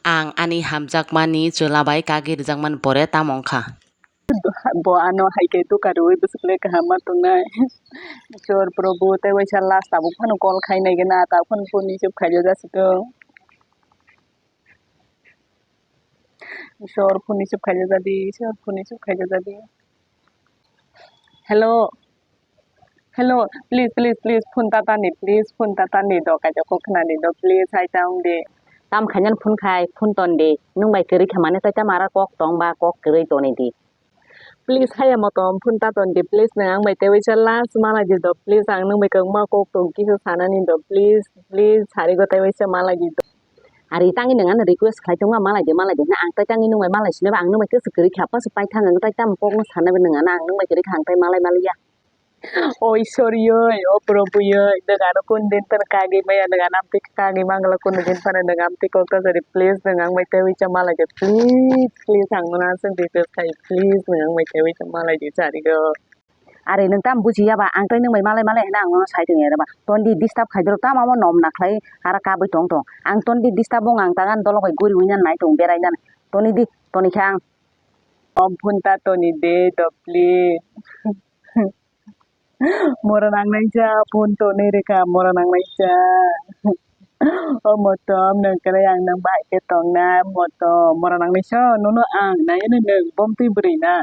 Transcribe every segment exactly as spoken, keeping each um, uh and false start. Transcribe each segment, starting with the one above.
Ang ani hamjakmani chwla bai kagwi rwjakmani pore tamo wngkha? Bo ano hai khe duka rwui bwswk le kaham ma tongnai. Iswr Probhu, tei waisa last tabuk phano call khai nai gana, tabuk phano phone receive khaijak jasito. Iswr, phone receive khaijak jadi, Iswr, phone receive khaijak jadi. Hello. Hello, please, please, please, phone ta tani, please, phone ta tani do, kaisa kok khna ni do, please, hai ta wng di. Tam khainani phone khai, phone ton di. Nwng bai kwrwi kha mane tai tam ara kok tong ba kok kwrwi toni di. Please, haya motom, phone ta ton di, please, nwng ang bai tei waisa last malai di do, please, ang nwng bai kwbangma kok tong kisa sanani do, please, please, sari go tei waisa malai di do. Ari tangwi nwng ano request khlai tongo, malai di, malai di hwnwi. Ang tai tangwi nwng bai malai sini ba, ang nwng bai kwswk kwrwi kha, pasu paithang ang tai tamo kokno sana ba nwng ano, ang nwng bai kwrwi kha, ang tai malai maliya. O Ishwar yoi, o Probhu yoi, nwng ano kun din phano kagwi maya, nwng ano amtwi kagwi mangla, kun din phano nwng amtwi kok ta sari, please, nwng ang bai tei waisa malai di, please, please, ang nono aswk request khai, please, nwng ang bai tei waisa malai di sari go. Are nwng tamo bujiya ba, ang tai nwng bai malai malai hwnwi ang nono sai tongya rw ba. Ton di disturb khai dorok tamo omo nom na khlai ara kabui tong tong. Ang ton di disturb wng ang ta gan dolok bai guriui nang nai tong berai nang. Toni di, toni kha ang. Om phone ta toni de do please. Mora nang nai cha phone toni re kha, mora nang nai cha. O motom nwng kwrwi ang nwng bai khe tong na motom, mora nang nai cha nono ang nai nwng bom twi bwrwi na.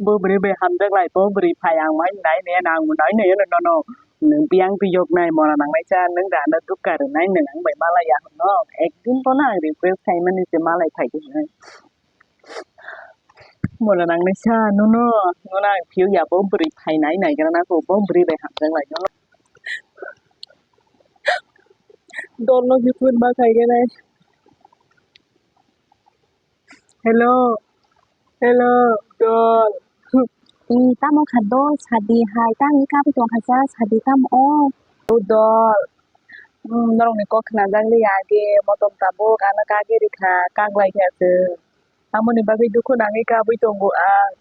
Bo bwrwi bai hamjak lai, bo bwrwi phai ang mai nai ne, nang bo nai ne, no, no, no. Nwng biyang twi yok nai, mora nang nai cha, nwng da no dukka rw nai, nwng ang bai malai ya hwno. Ekdin bono ang request khai mani se malai phai di hwnwi. Mora nang nai cha, nono, nono ang phiyok ya, bo bwrwi phai nai, nai gra na ko, bo bwrwi bai hamjak lai, nono. Dol no bipun ma khai nai. Hello, hello, dol. I tamo kha dol, sadi hai, tang i kabui tong kha cha, sadi tamo o. O dol. Hmm, norokni kok khnajak liya age, motom tabuk ano kagwi rikha, kaglai kha se. Tamoni bagwi dukhu nangwi kabui tongo ang.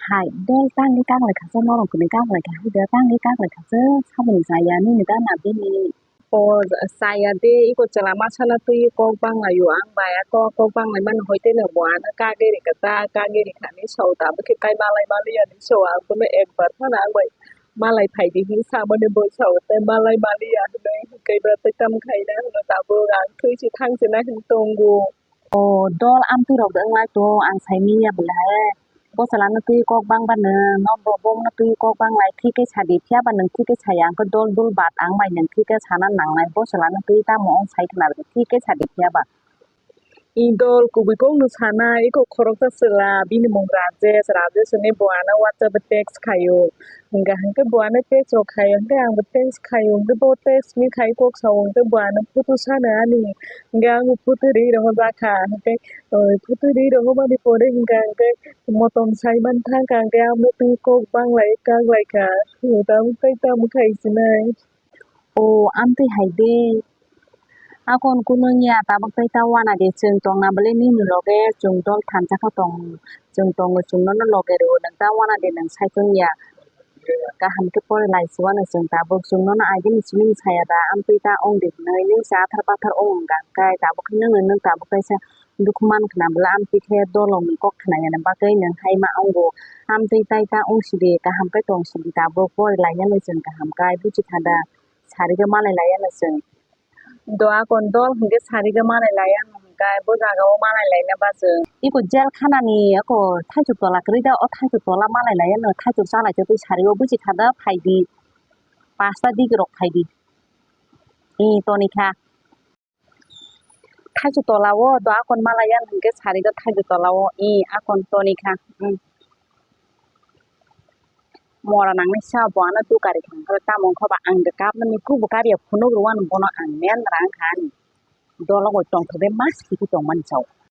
Hai, dol tangwi kaglai kha se, norok hwnwi kaglai kha, hai da tangwi kaglai kha se, saboni chaya nini da na bini. O chaya de, iko chwla masa no twi kok banglaio, ang bai a kok, kok banglai mani hoi tei no bo ano kagwi rikha ta, kagwi rikha ni so tabuk khe kai malai maliya ni so, ang bono ekbar phano ang bai malai phai di hinwi samani bo so tei malai maliya hinwi, hwnkhe ba tei tamo khaina hwno tabuk ang thwi se thang se nai hinwi tongo. O dol amtwi rok de wng lai to, ang sai manya bwlai. Bo chwla no twi kok bang ba nwng, no bo, bo no twi kok bang lai, thik khe sa di, phiya ba nwng thik khe saya, ang khe dol dul bad ang bai nwng thik khe sana nang nai, bo chwla no twi tamo wng sai khna rw, thik khe sa di phiya ba. I dol kubui kok no sana, iko khoroksa chwla, bini mung Rajesh, Rajesh hinwi bo ano WhatsApp o text khaio. Hwnkha hwnkhe bo ano text rok khaio, hwnkhe ang bo text khaio, hwnkhe bo text ni khai kok sao, hwnkhe bo ano photo sana ani, hwnkhe ang bo photo ri rohorjak kha, hwnkhe, o, photo ri rohormani pore hwnkha hwnkhe motom sai man thangkha, hwnkhe ang bo twi kok banglai kaglai kha, tamo tei tamo khai sinai. O, amtwi hai de. Akon kunu wngya, tabuk tei ta wana de, chwng tongna bwle nini loge chwng dol thansa khe tong, chwng tongo, chwng nono loge rwo, nwng ta wana de, nwng sai chwng ya. Kaham khe pore lai si wano chwng tabuk, chwng nono agini simi saya da, amtwi ta wng de hwnwi, nwng se athar pathar wng wng kha, hwnkhe tabuk khe nwng, nwng tabuk kaisa dukhu man khna bwle, amtwi khe dolongni kok khna yani bagwi nwng hai ma wngo, amtwi tai ta wng sidi, kaham khe tong sidi, tabuk pore lai yani chwng kaham khe buji kha da, sari khe malai lai yani chwng. Do akon dol hwnkhe sari khe malai lai ano hwnkhe bo jaga o malai laina bachwk. Iko jel khana ni iko thaichuk tola kwrwi da, o thaichuk tola malai lai ano, thaichuk chalai khe twi sari o buji kha da, phai di. Pasta dik rok phai di. I toni kha. Thaichuk tola o do akon malai ano hwnkhe sari khe thaichuk tola o i akon toni kha. Hmm. Mora nangnai sa bo ano dukari kha, tamo wngkha ba ang de kapnani kubo kariya phunuk rwano bono ang men rang kha ani. Dolo bo tongthok de mas kiki tongmani sao.